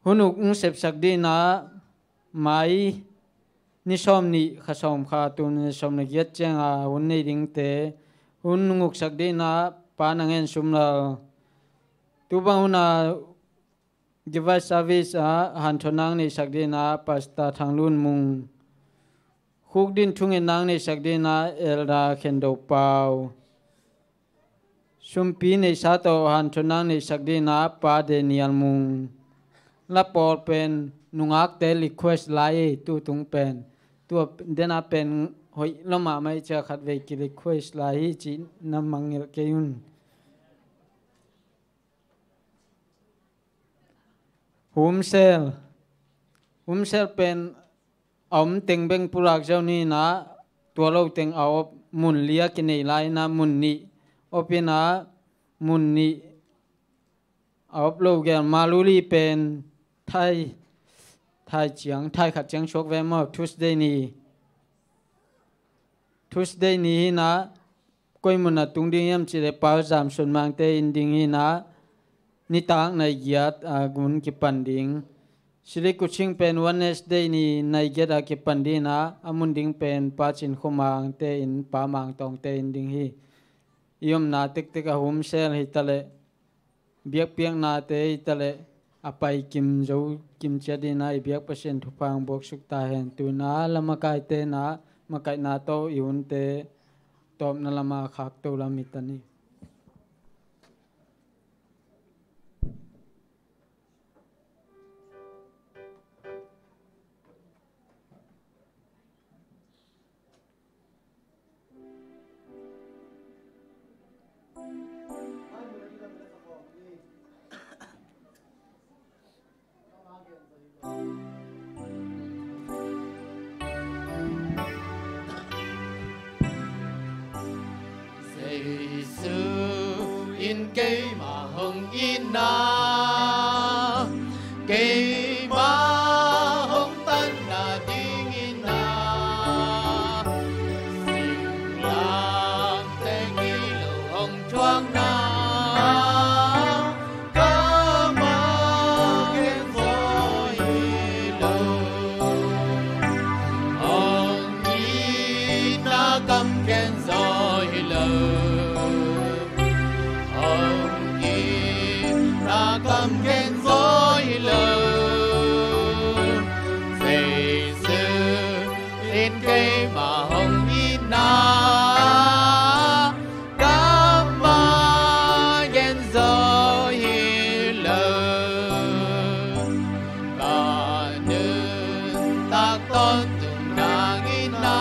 Hun uk ang sepsak dihna mai ni sawm nih kha sawm kha tuni sawm na giat cianga hun nei dingte hun nguksak dihna pa nang en sumlal. Tu bang huna Device service ah hanthawn nang neihsak dihna Pastor Thang Lun Mung. Khukdin thungen nang neihsak dihna Elder Khen Do Pau. Sumpi neihsa tawh hanthawn nang neihsak dihna Pa Daniel Mung. La pawl pen nungakte request lai ei tu tung pen. Tua dena pen hoih lo mahmah i cia khat vei ki request lai hi cih na mangngilh kei un. Home cell. Home cell pen a om teng beng pulak zo ni na tua lo teng a op mun lia kinei lai na mun nih op ina mun nih a op lo gel Maluli pen thai thai ciang thai khat ciang suak ve maw Tuesday ni. Tuesday ni hi na koi mun a tung ding hiam cih leh Pau Zam Sun Mangte in ding hi na nitak nai giat a mun kipan ding. Sili Kuching pen Wednesday ni nai giat a kipan ding na a mun ding pen Pa Cin Khua Mangte in Pa Mang Tawngte in ding hi. I omna tektek a home cell hi ta leh biakpiaknate i ta leh a pai kim zo kim ciat dina i biak Pasian thupha ang buaksuk ta hen. Tuna la makaite na makaihna tawh i hunte tawpna lama khakto lam i ta ni. in keimah hong itna, keimah hong tanna dingin a, singlamteh hi lo hong thuakna, kammal gen zaw hi lo. Hong itna kam gen zaw hi lo. Hong itna kam gen zaw hi lo. Jesu in keimah hong itna, kammal gen zaw hi lo. Ka nuntak tawntung nang itna,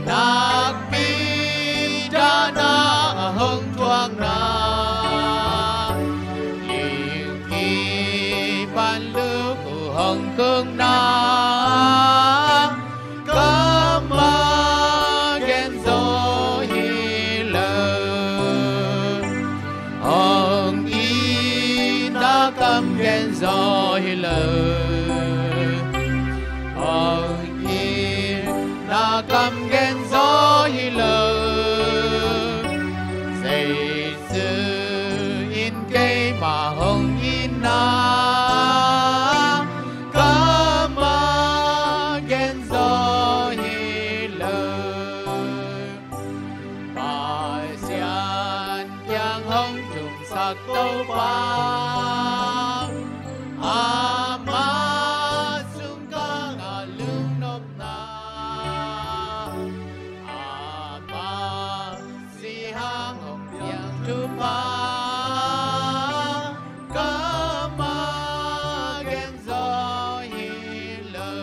nakpi dahna a hong thuakna, lingki pan luk uh hong kukna, kammal gen zaw hi lo. Hong itna kam gen zaw hi lo. Hong itna kam gen zaw hi lo. Jesu in keimah hong itna, kammal gen zaw hi lo. Pasian kiang hong thumsak Topa, amah sung kang a lungnopna, amah si hang hong piak thupha, kammal gen zaw hi lo.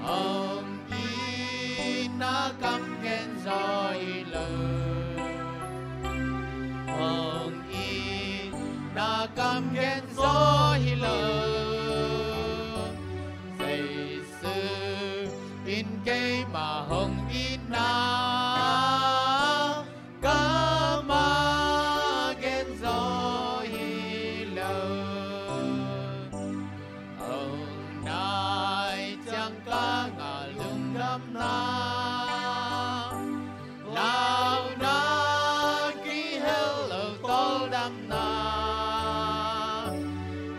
Hong itna kam gen zaw hi lo. Hong itna kam gen zaw hi lo. Jesu in keimah hong itna, kammal gen zaw hi lo. Hong nai ciang kang a lungdamna, launa kihel lo tawldamna,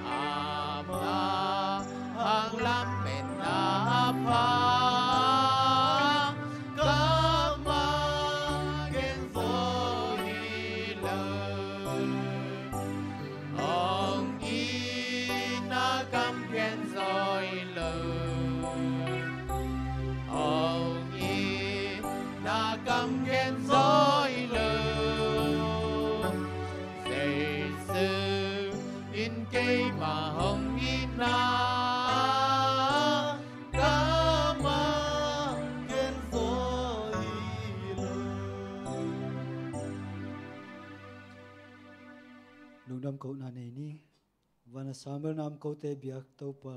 amah hang lametna a pha, kammal gen zaw hi lo. Hong itna kam gen zaw hi lo. Hong itna kam gen zaw hi lo. Jesu in keimah hong itna, kammal gen zaw hi lo. Lungdam kohna nei ni. Van a Samuel nam kote biak Topa,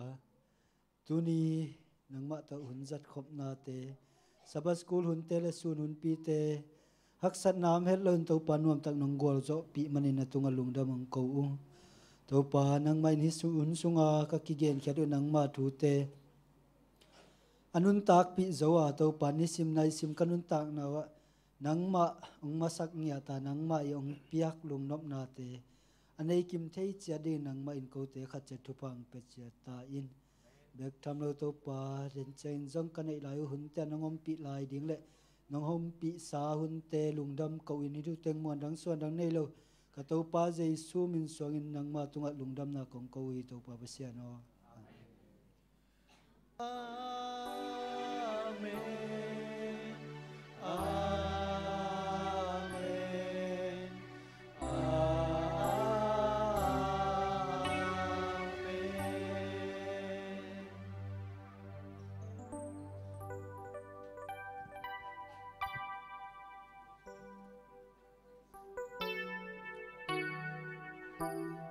tuni nangmah tawh hun zat khopnate, Sabbath school hunte le sun hunpite, haksatna om het loin Topa nuamtak nong gualzawhpih manin na tungah lungdam hong ko uh. Topa, nangmah in hih su-, hun sunga ka kigenkhiat uh nangma thute a nuntakpih zo a, Topa, nisim naisim ka nuntakna uh ah nangmah hong masak ngiat a, nangmah i hong piak lungnopnate a nei kim thei ciat dingin nangmah in kote khat ciat thupha hong pia ciat ta in. Bek tham lo Topa, den ciangin zong ka neih lai uh hunte ah nong ompih lai ding le nong ompihsa hunte lungdam ko in, hih thu teng muan dang suan dang nei lo ka Topa Jesu min suangin nangma tungah lungdamna kong ko uh hi, Topa Pasian aw. Amen.